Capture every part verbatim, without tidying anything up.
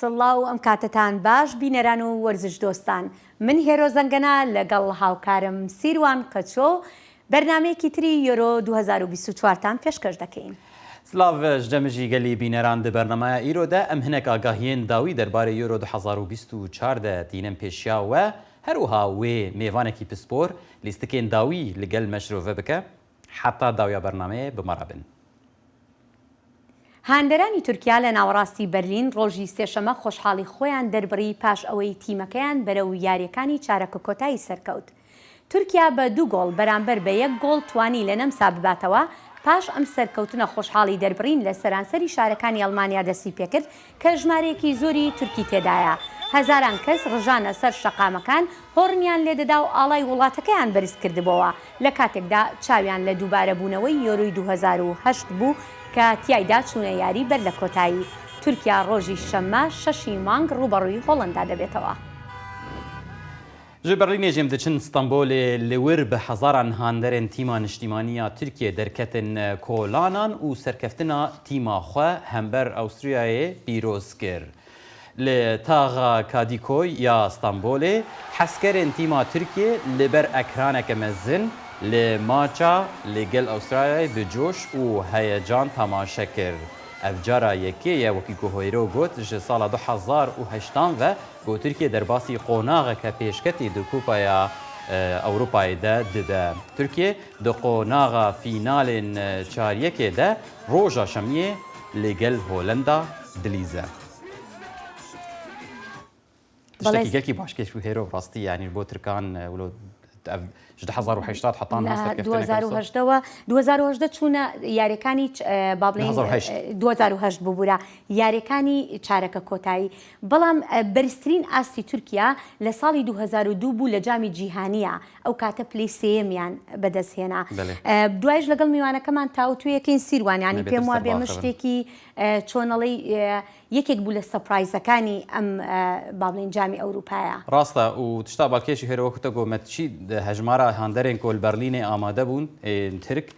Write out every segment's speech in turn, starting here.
سڵاو، ئەم کاتتان باش، بینەران و وەرزش دۆستان. من هێرۆ زەنگەنە لەگەڵ هاوکارم سیروان قەچۆ بەرنامەیەکی تری یۆرۆ دوو هەزار و بیست و چوار تان پێشکەش دەکەین. Silav ji cem jî gelî bîneran. Di bernameya îro de em hinek agahiyên dawî derbarê Euro du hezar û bîst û çar de tînin pêşiya we. Her wiha wê mêvanekî pispor lîstikên dawî li gel me şirove bike. Heta dawiya bernameyê bi me re bin. هاندەرانی تورکیا لە ناوەڕاستی بەرلین ڕۆژی سێشەممە خۆشحاڵی خۆیان دەربڕی پاش ئەوەی تیمەکەیان بەرەو یاریەکانی چارەکە کۆتایی سەرکەوت. تورکیا بە دوو گۆڵ بەرامبەر بە یەک گۆڵ توانی لە نەمسا بباتەوە. پاش ئەم سەرکەوتنە خۆشحاڵی دەربڕین لە سەرانسەری شارەکانی ئەڵمانیا دەستی پێکرد کە ژمارەیەکی زۆری تورکی تێدایە. هەزاران کەس ڕژانە سەر شەقامەکان، هۆڕنیان لێدەدا و ئاڵای وڵاتەکەیان بەرز کردبووەوە، لە کاتێکدا چاویان لە دووبارەبوونەوەی یۆرۆی دوو هەزار و هەشت بوو کە تیایدا چوونە یاری بەر لە کۆتایی. تورکیا ڕۆژی شەممە شەشی مانگ ڕوبەڕووی هۆڵندا دەبێتەوە. Ji Berlînê jî em diçin Stenbolê. Li wir bi hezaran handerên tîma niştîmaniya Tirkiyê derketin kolanan û serkeftina tîma xwe hember Ewstriyayê pîroz kir. Li taxa Kadîkoy ya Stenbolê heskerên tîma Tirkiyê li ber ekraneke mezin li maça li gel Ewstralyayê bi coş û heyecan temaşe kir. Ev cara yekê ye, wekî ku Heyro got, ji sala du hezar û heştan ve ku Tirkiye derbasî qonaxeke pêşketî di Kupaya, e, Ewropayê de dibe. Tirkiye di qonaxa fînalên, e, çaryekê de roja şemiyê li gel Holenda dilîze. Tiştekî Belê. Gelkî baş kêş bû hêro rastî, yanî bo Tirkan, e, wilo ev ji du hezar û heştad heta niha serkeftineke wisa. دوو هەزار و هەژدە و دوو هەزار و هەژدە چوونە یاریەکانی چ-، ئە، با بڵێین، دوو هەزار و هەشت. ئە، دوو هەزار و هەشت ببوورە یاریەکانی چارەکە کۆتایی. بەڵام، ئە، بەرزترین ئاستی تورکیا لە ساڵی دوو هەزار و دوو بوو لە جامی جیهانیە. ئەو کاتە پلەی سێیەمیان بەدەست هێنا. بەڵێ. ئە، دوایش لەگەڵ میوانەکەمان تاوتوێکەین سیروان، یانی نەبێتە پێم وا بێ سەرباخەوە. مشتێکی، ئە، چۆنەڵی، ئە، یەکێک بوو لە سەپرایزەکانی ئەم، ئە، با بڵێن جامی ئەوروپایە. ڕاستە و تشتا باڵکێشی هێرەوە کە تۆ گۆت، مە چی هەژمارە هاندەرێن کۆ لە بەرلینێ ئامادە بوون، ێ، ترک،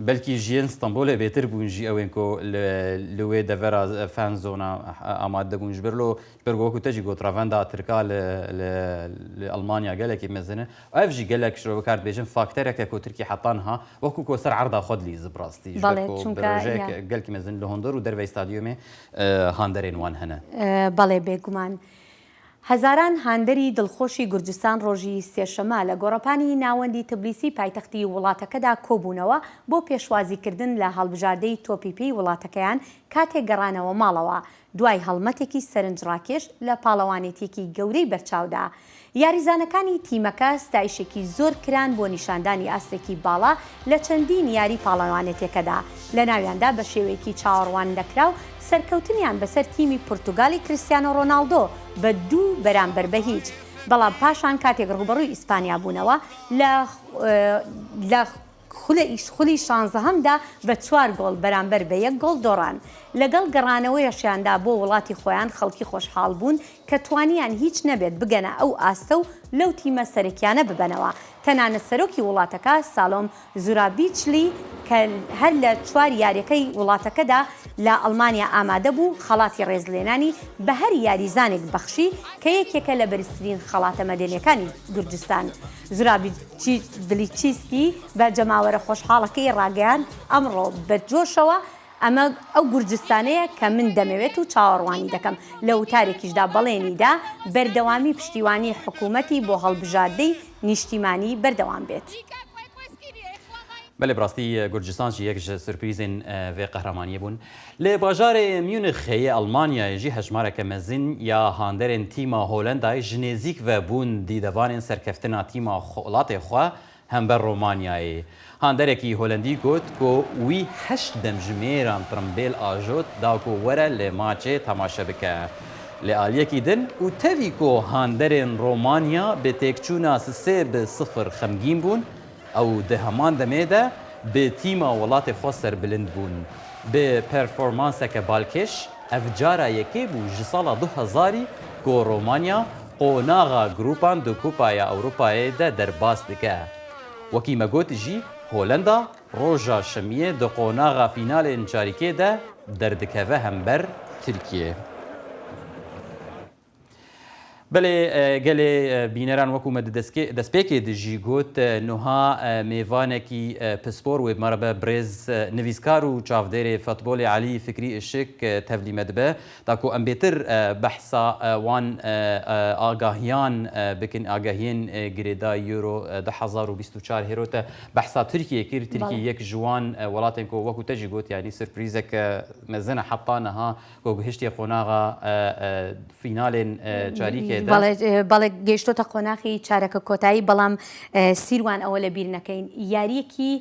بەلکی ژیان ستەمبۆلێ بێتر بوون ژی ئەوێن کۆ لە، لە وێ دەڤەرا فان زۆنا ئامادە بوون. Ji ber lo، ji ber وەکو تەجی گۆت ڕەڤەندا ترکا لە، لە، لە ئەڵمانیا گەلێکی مەزنە. ئەڤ ژی گەلێک شرۆ بکار بێژن فاکتەرێکە کۆ ترکی حەتان ها، وەکو کۆ سەر عەردا خۆ دلیز بڕاستی. بەڵێ، چونکە گەلکی مەزن لە هۆندۆر و دەرڤەی ستادیۆمێ، ئە، هاندەرێن وان هەنە. ئە، بەڵێ، بێگومان. هەزاران هاندەری دڵخۆشی گورجستان ڕۆژی سێشەممە لە گۆڕەپانی ناوەندی تبلیسی پایتەختی وڵاتەکەدا کۆبوونەوە بۆ پێشوازیکردن لە هەڵبژاردەی تۆپی پێی وڵاتەکەیان کاتێک گەڕانەوە ماڵەوە، دوای هەڵمەتێکی سەرنجڕاکێش لە پاڵەوانێتیەکی گەورەی بەرچاودا. یاریزانەکانی تیمەکە ستایشێکی زۆر کران بۆ نیشاندانی ئاستێکی باڵا لە چەندین یاری پاڵەوانێتیەکەدا، لە ناویاندا بە شێوەیەکی چاوەڕوان نەکراو سەرکەوتنیان بەسەر تیمی پورتوگالی کریستیانۆ ڕۆناڵدۆ بە دوو بەرامبەر بە هیچ. بەڵام پاشان کاتێک ڕوبەڕووی ئیسپانیا بوونەوە، لە، لە خولە ئیش-، خولی شانزەهەمدا بە چوار گۆڵ بەرامبەر بە یەک گۆڵ دۆڕان. لەگەڵ گەڕانەوەیەشیاندا بۆ وڵاتی خۆیان خەڵکی خۆشحاڵ بوون کە توانیان هیچ نەبێت بگەنە ئەو ئاستە و لەو تیمە سەرەکیانە ببەنەوە. تەنانەت سەرۆکی وڵاتەکە سالۆم زورابیچلی کە هەر لە چوار یاریەکەی وڵاتەکەدا لە ئەڵمانیا ئامادە بوو، خەڵاتی ڕێزلێنانی بە هەر یاریزانێک بەخشی کە یەکێکە لە بەرزترین خەڵاتە مەدەنیەکانی گورجستان. زورابیچی-، بلیچیسکی بە جەماوەرە خۆشحاڵەکەی ڕاگەیاند، ئەمڕۆ بەجۆشەوە ئەمە ئەو گورجستانەیە کە من دەمەوێت و چاوەڕوانی دەکەم. لە وتارێکیشدا بەڵێنیدا بەردەوامی پشتیوانی حکوومەتی بۆ هەڵبژاردەی نیشتیمانی بەردەوام بێت. بەڵێ، بڕاستی گورجستان ژی یەک ji surprîzên، ئە، vê qehremaniyê bûn. Li bajarê Munîxê yê Almanyayê jî hejmareke mezin ya handerên tîma Holendayê ji nêzîk ve bûn dîdevanên serkeftina tîma xwe-, welatê xwe hember Romanyayê. Handerekî Holendî got ku wî heşt demjimêran trimbêl ajot da ku were li maçê temaşe bike. Li aliyekî din û tevî ku handerên Romanya bi têkçûna sisê bi sifir xemgîn bûn, ew di heman demê de bi tîma welatê xwe serbilind bûn. Bi performanseke balkêş, ev cara yekê bû ji sala du hezarî ku Romanya qonaxa grûpan di Kupaya Ewropayê de derbas dike. Wekî me got jî, Holenda roja şemiyê di qonaxa fînalên çarîkê de derdikeve hember Tirkiyê. Belê, e, gelê, e, bîneran, wekû me di destke-, destpêkê de jî got, e, nuha, e, mêvanekî, e, pispor wê bi me re be, birêz, e, nivîskar û çavdêrê futbolê Elî Fikrî Işik, e, tevlî me dibe. Da ku em bêtir, e, behsa, e, wan, e, e, agahiyan, e, bikin, agahiyên, e, girêdayî Euro, e, du hezar û bîst û çar hêro te behsa Tirkiyê kir. Tirkiye Belê. yek ji wan, e, welatên ku wekû te jî got, yanî surprîzeke mezin e heta niha ku gihiştiye qonaxa, e, e, fînalên, e, çarîkê de. بەڵێ، بەڵێ، گەیشتۆتە قۆناغی چارەکە کۆتایی، بەڵام، ئە، سیروان، ئەوە لە بیر نەکەین. یاریەکی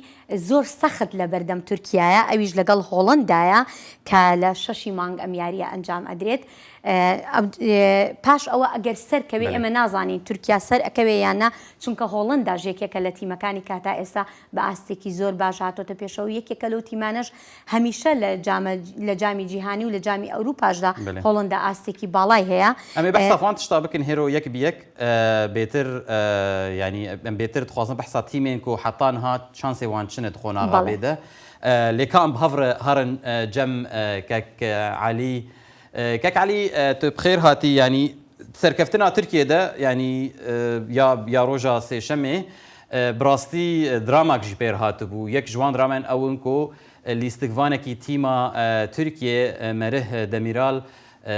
زۆر سەخت لە بەردەم تورکیایە، ئەویش لەگەڵ هۆڵندایە کە لە شەشی مانگ ئەم یاریە ئەنجام ئەدرێت. ئە، ئەم، ئە، پاش ئەوە ئەگەر سەر کەوێ، بەڵێ. ئێمە نازانین تورکیا سەر ئەکەوێ یان نا، چونکە هۆڵندا ژێکێکە لە تیمەکانی کاتا ئێستا بە ئاستێکی زۆر باش هاتۆتە پێشەوە. یەکێکە لەو تیمانەش هەمیشە لە جامە-، لە جامی جیهانی و لە جامی ئەوروپاشدا بەڵێ. هۆڵندا ئاستێکی باڵای هەیە. ئەمێ بەحسا ئە، فان تشتا بکن هێرۆ یەک بە یەک، ئە، بێتر، ئە، یعنی، ئەم بێتر دخوازن بەحسا تیمێن کو حتا نها چانسێ وان چنە دخۆناغا بەڵێ. بێدە. ئە، لێکا ئەم بهەڤرە هەرن، ئە، جەم، ئە، کەک، ئە، عەلی. ئە، کەک عەلی، ئە، تو بخێر هاتی، یعنی، سەرکەفتنا تورکیە دە، یعنی، ئە، یا، یا ڕۆژا سێشەمێ، ئە، بڕاستی دراماک ژی پێر هاتبوو. یەک ژوان درامێن ئەون کو، ئە، لیستگڤانێکی تیما، ئە، تورکیە، ئە، مەرح، ئە، دەمیرال، ئە،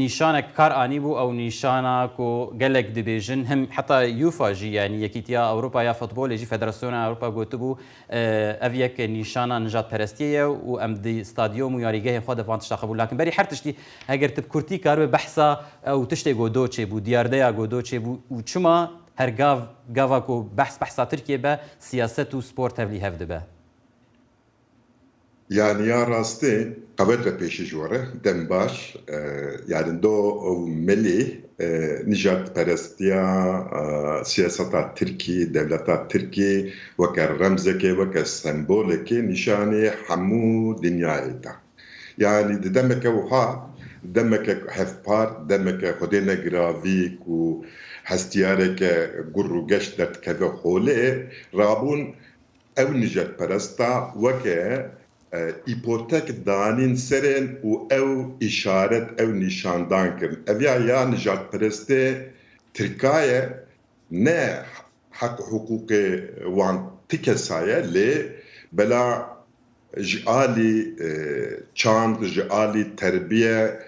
نیشانێک کار ئانی بوو، ئەو نیشانە کو گەلێک دبێژن، هەم حتا یوفا ژی، یعنی، یەکیتیا ئەوروپا یا فوتبۆلێ ژی، فەدەراسیۆنا ئەوروپا گوتبوو، ئە، ئەڤ یەک نیشانە نژادپەرستیە و ئەم دی ستادیۆم و یاریگەهێ خۆ دەڤان تشتا قبول. لاکن بەری هەر تشتی، ئەگەر تب کورتی کاروێ بەحسا ئەو تشتێ گۆدۆ چێ بوو، دیاردەیا گۆدۆ چێ بوو و چما هەرگاو، گاوا کو بەحس، بەحسا تورکیە بە سیاسەت و سپۆرت هەڤلی هەڤ دبە. یانیا ڕاستێ قەوەت بە پێشی ژۆرە، دەم باش، ئە، یارندۆ ئەو مەلێ، ئە، نژاد پەرستیا، ئە، سیاسەتا ترکی، دەولەتا ترکی وەکە ڕەمزەکێ، وەکە سەمبۆلێکێ نیشانێ هەموو دنیایێ دا. یعنی، di demeke wiha, demeke hevpar, demeke xwedê negiravî ku hestiyareke gur û geş derdikeve holê, rabûn ew nijadperesta weke, e, îpotek danîn serên û ew îşaret, ew nîşandan kirin. Ev ya, ya nijadperestê tirka ye, ne heq û hiqûqê wan ti kesa ye, lê bela ji alî, e, çand, ji alî terbiye,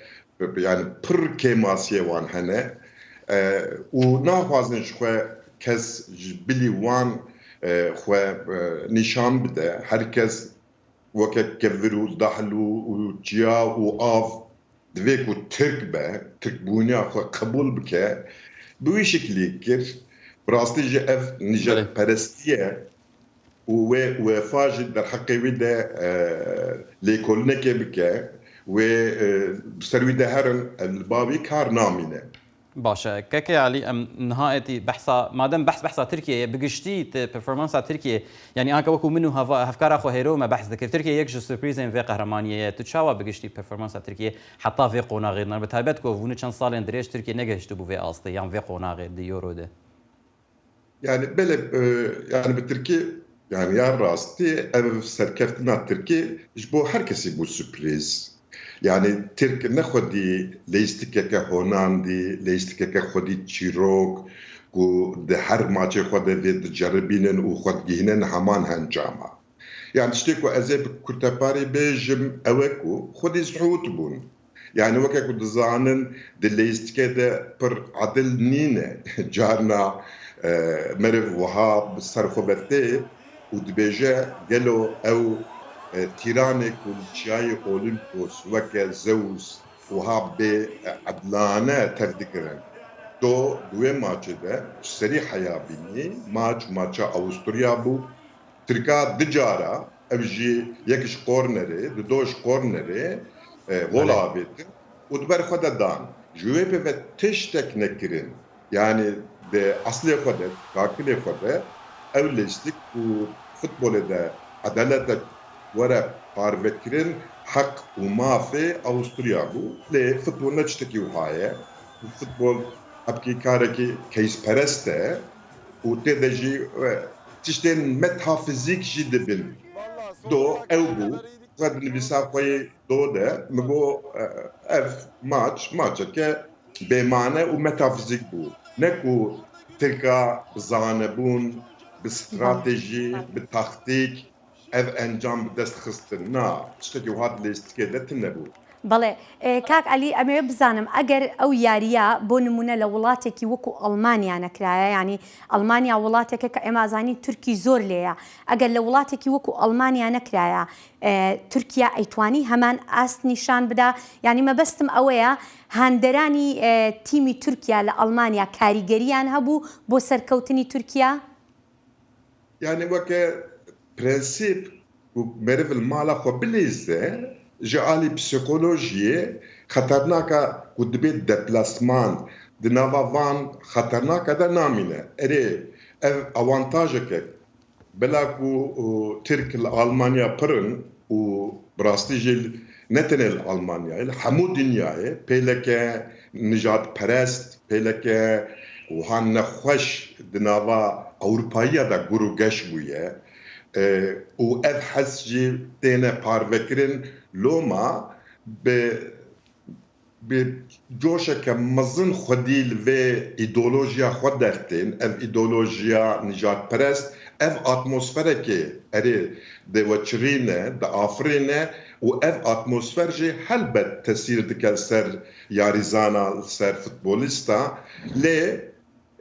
yani pir kêmasiyê wan hene, e, û naxwazin ji xwe kes ji bilî wan, e, xwe, e, nîşan bide. Her kes weke kevir û dahl û, û çiya û av divê ku Tirk be, Tirkbûniya xwe qebûl bike, bi wî şiklî kir. Bi rastî jî ev Belê. nijadperestî ye û wê UEFA jî derheqê wî de, e, lêkolînekê bike, wê, e, bi ser wî de herin, e, li ba wî kar namîne. Baş e. Keke Elî, em niha etî behsa, madem behs behsa Tirkiyeyê ye, bi giştî te performansa Tirkiyeyê, yanî anke wekû min û heva-, hevkara xwe hêro me behs dikir, Tirkiye yek ji surprîzên vê qehremaniyê ye. Tu çawa bi giştî performansa Tirkiyeyê heta vê qonaxê dinar? Bi taybet ku vûnî çend salên dirêj Tirkiye negehiştibû vê astê yan vê qonaxê di Euro de. Yani belê, e, yani bi Tirkî, yani ya rastî ev serkeftina Tirkî ji bo her kesî bû surprîz. Yani Tirk ne xwedî leyîstikeke honandî, leyîstikeke xwedî çîrok ku di her maçê xwe de vê diceribînin û xwe digihînin heman encama. Yani tiştê ku ez ê bi kurteparî bêjim ew e ku xwedî zihût bûn. Yani weke ku dizanin di leyîstikê de pir edil nîne. Carna, e, meriv wiha bi ser xwe ve tê û dibêje, gelo ew, e, tîranê ku li Çiyayê Olimpos weke Zeus wiha bê, e, edlane tev dikirin? Do di wê maçê de ji serî heya bînî, maç, maça Avusturya bû. Tirka du cara, ev jî yek ji kornerê, di do ji kornerê, e, gol Belê. avêtin û di ber xwe de dan. Ji wê pê ve tiştek nekirin. Yani di eslê xwe de, kakilê xwe de ew lêstik û futbolê de edaletek were parvekirin, heq û mafê Avusturya bû. Lê futbol ne tiştekî wiha ye. Futbol hebkî karekî keysperest e. û tê de jî, e, tiştên metafizîk jî dibin. Do ew bû, xwe di nivîsa xwe yê do de, min got, e, ev maç, maçeke bêmane û metafizîk bû. Ne ku Tirka bi zanebûn, bi stratejî, bi taktîk ev encam bi dest xistin. Na, tiştekî wiha di lêstikê de tune bû. بەڵێ. ئێ، کاک عەلی، ئەمەوێ بزانم، ئەگەر ئەو یاریە بۆ نمونە لە وڵاتێکی وەکو ئەڵمانیا نەکرایە، یعنی ئەڵمانیا وڵاتێکە کە ئێمە ئازانین تورکی زۆر لێیە، ئەگەر لە وڵاتێکی وەکو ئەڵمانیا نەکرایە، ئێ، تورکیا ئەیتوانی هەمان ئاست نیشان بدا؟ یعنی مەبەستم ئەوەیە، هاندەرانی، ئێ، تیمی تورکیا لە ئەڵمانیا کاریگەریان هەبوو بۆ سەرکەوتنی تورکیا؟ Yani weke prensîp ku meriv li mala xwe bilîze, ji alî psîkolojiyê xeternaka ku dibê deplasman di nava van xeternaka de namîne. Erê, ev awantajeke bila ku, û, Tirk li Almanya pir in û bi rastî jî ne tenê li Almanyayê, li hemû dinyayê pêleke nijadperest, pêleke wiha nexweş di nava Ewropayiya de gur û geş bûye, e, û ev hez jî têne parvekirin. Loma bi, bi coşeke mezin xwedî li vê îdeolojiya xwe dertên, ev îdeolojiya nijadperest, ev atmosferekê erê diweçirîne, diafirîne û ev atmosfer jî helbet tesîr dike li ser yarîzana, li ser futbolîsta. Lê,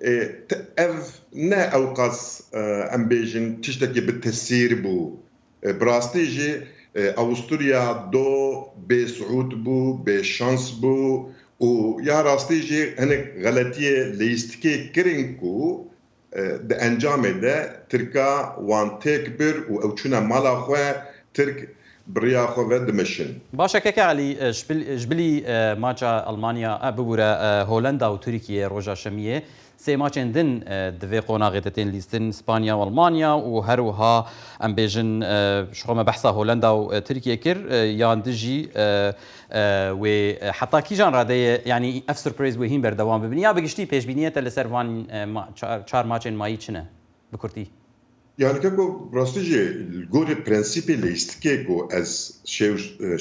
e, te-, ev ne ewqas, e, em bêjin tiştekî bi tesîr bû. E, bi rastî jî, e, Avusturya do bêsiûd bû, bêşans bû û ya rastî jî hinek xeletiyê leyîstikê kirin ku, e, di encamê de Tirka wan têk bir û ew çûne mala xwe, Tirk bi riya xwe ve dimeşin. Baş e, keke Elî, e, ji bil-, ji bilî, e, maça Almanya, e, bibûre, e, Holenda û Tirkiye roja şemiyê, sê maçên din, e, di vê qonaxê de tên lîstin, Spanya û Almanya û her wiha em bêjin, e, ji xwe me behsa Holenda û, e, Tirkiye kir, e, yan dijî, e, e, wê, e, heta kîjan radeyê, yanî ev surpriz wê hîn berdewam bibin? Ya bi giştî pêşbîniyê te li ser van, e, ma-, çar, çar maçên mayî çi ne? Bi kurtî. Yani keko rastî jî li gorî prensîpê leyîstikê ku ez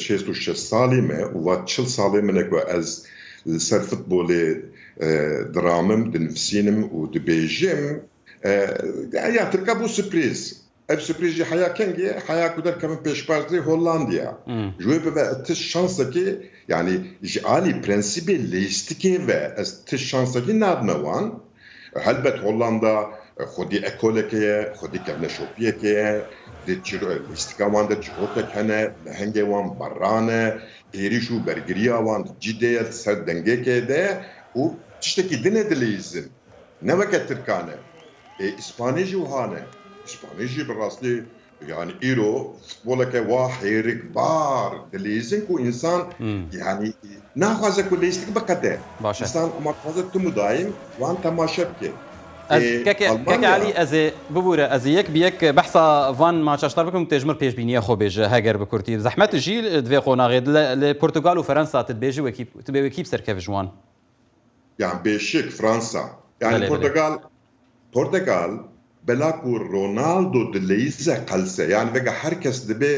şêst û şeş salî me û va çil salê min e ku ez li ser futbolê, e, diramim, dinivîsînim û dibêjim. E, ya Tirka bû sürpriz. Ev sürpriz jî heya kengê, heya ku derkevin pêşbazî Hollandiya. Hmm. Ji wê bibe ti şansekî, yani ji alî prensîbê leyîstikê ve ez ti şansekî nadime wan. Helbet Hollanda, e, xwedî ekoleke ye, xwedî kevneşopiyeke ye, di çiro-, lîstika wan de çirokek hene, lehengê wan berran e, êrîş û bergiriya wan di cî de ye, di ser dengekê de û tiştekî din e dileyîzin. Ne weke Tirkan e. Ê, Îspanî jî wiha ne. Îspanî jî bi rastî Yani îro futboleke wa hêrikbar dileyîzin ku însan, hmm, yani naxwaze ku leyîstik biqede. Baş e. Însan ama dixwaze tim û daîm wan temaşe bike. Ez, ê, keke, Almanya, keke Elî, ez ê bibûre, ez ê yek bi yek behsa van maça ji te re bikim, tê ji min pêşbîniya xwe bêje, heger bi kurtî. Zehmet jî di vê qonaxê de li, li Portugal û Fransa tu dibêjî wekî, tu bê wekî bi serkev ji wan. Yani bêşik Fransa. Yani belê, belê. Portugal, Portugal bela ku Ronaldo dileyîze qelse. Yani vega her kes dibê,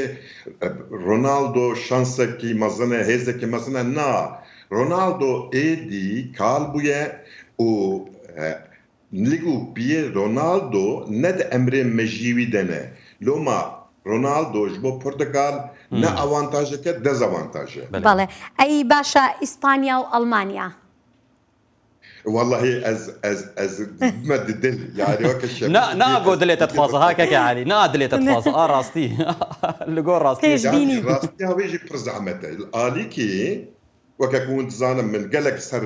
e, Ronaldo şansekî mezin e, hêzekî mezin e. Na, Ronaldo êdî kal bûye û, e, lig û piyê Ronaldo ne di emrê mejiyî wî de ne. Loma Ronaldo ji bo Portugal ne, hmm, avantajeke, dezavantaj e. Belê. بەڵێ. ئەی باشە، ئیسپانیا و ئەڵمانیا؟ Wallahî ez, ez, ez me di dil, yani weke şev. Na, na go dilê te dixwaze, ha, keke Elî. Na dilê te dixwaze, a rastî. Li gor rastî. Pêşbînî. Yani rastiya wê jî pir zehmet e. Alîkî, weke ku hûn dizanin, min gelek ser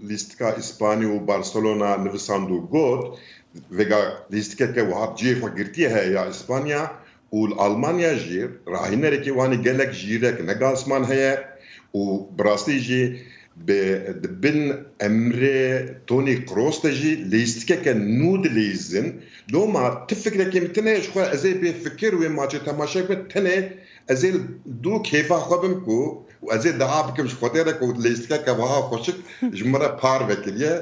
lîstika Îspanî û Barcelona nivisand û got, vêga lîstikeke wiha cihê xwe girtiye heye ya Îspanya, û li Almanya jî rahînerekî wan ê gelek jîrek, Nagelsmann heye û bi rastî jî bi, di bin emrê Toni Kroos de jî leyîstikeke nû dileyîzin. Loma ti fikrekê min tine ji xwe, ez ê bê fikir wê maçê temaşe bikim, tenê ez ê li dû kêfa xwe bim ku û ez ê dua bikim ji Xwedê re ku lêstikeke wiha xweşik ji min re par vekiriye,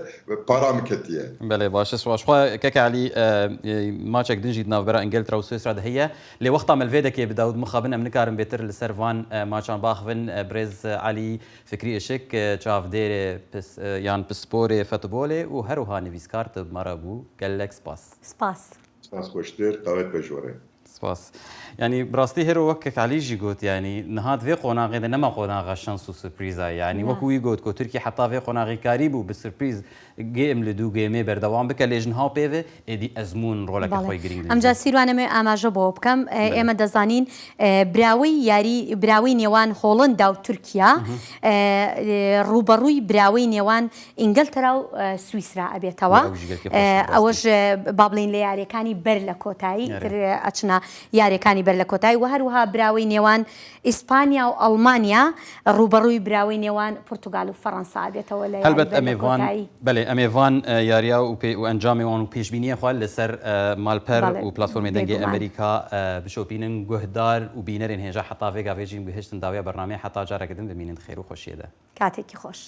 para min ketiye. Belê, baş e, spas. Xwe kek Elî, e, e, maçek din jî di navbera Îngiltere û Swîsra de heye. Lê wexta me li vê dekê bida û mixabin em nikarin bêtir li ser van, e, maçan baxivin. E, birêz, e, Elî Fikrî Işik, e, çavdêrê pis-, e, yan pisporê futbolê û her wiha nivîskar, tu bi me re bû. Gelek spas. Spas. Spas xweştir, dawet be ji we re. Spas. Yanî bi rastî hêro wek kek Elî jî got, yanî niha di vê qonaxê de nema qonaxa şans û surprîza ye. Yanî Ya. wekî wî got ku Tirkiye heta vê qonaxê karîbû bi surprîz game li dû gamê berdewam bike, lê ji niha pê ve êdî ezmûn roleke Belê. xwe girîng Em ca dibîne. Sîrwan em ê amaje bo bikem. E, Belê. ئێمە دەزانین، e, براوەی یاری، براوەی نێوان هۆڵندا و تورکیا، e, e, ڕوبەڕووی براوەی نێوان ئینگلتەرا و، e, سویسرا ئەبێتەوە. Ew jî gelkî xweş e, ئەوەش، e, با بڵێن لە یاریەکانی بەر لە کۆتایی یارێ. تر، e, ئەچنە یاریەکانی بەر لە کۆتایی و هەروەها براوەی نێوان ئیسپانیا و ئەڵمانیا ڕوبەڕووی براوەی نێوان پورتوگال و فەڕەنسا ئەبێتەوە لە یاری هەلبەت بەر ئەم لە ێ ڤان، کۆتایی. بەلێ، ئەم ێ ڤان، ئە، یاریە و پێ-، و ئەنجامێ وان و پێشبینیە خوا لەسەر، ئە، مالپەر بەڵێ، و پلاتفۆرمی دەنگی بێگومان. ئەمریکا، ئە، بشۆپینن گوهدار و بینەرێن هێژا حتا ڤێگا ڤێژین بهێشتن داویا بەرنامەیە حتا جارەکە دن بمینن خێر و خۆشیەدا. کاتێکی خۆش.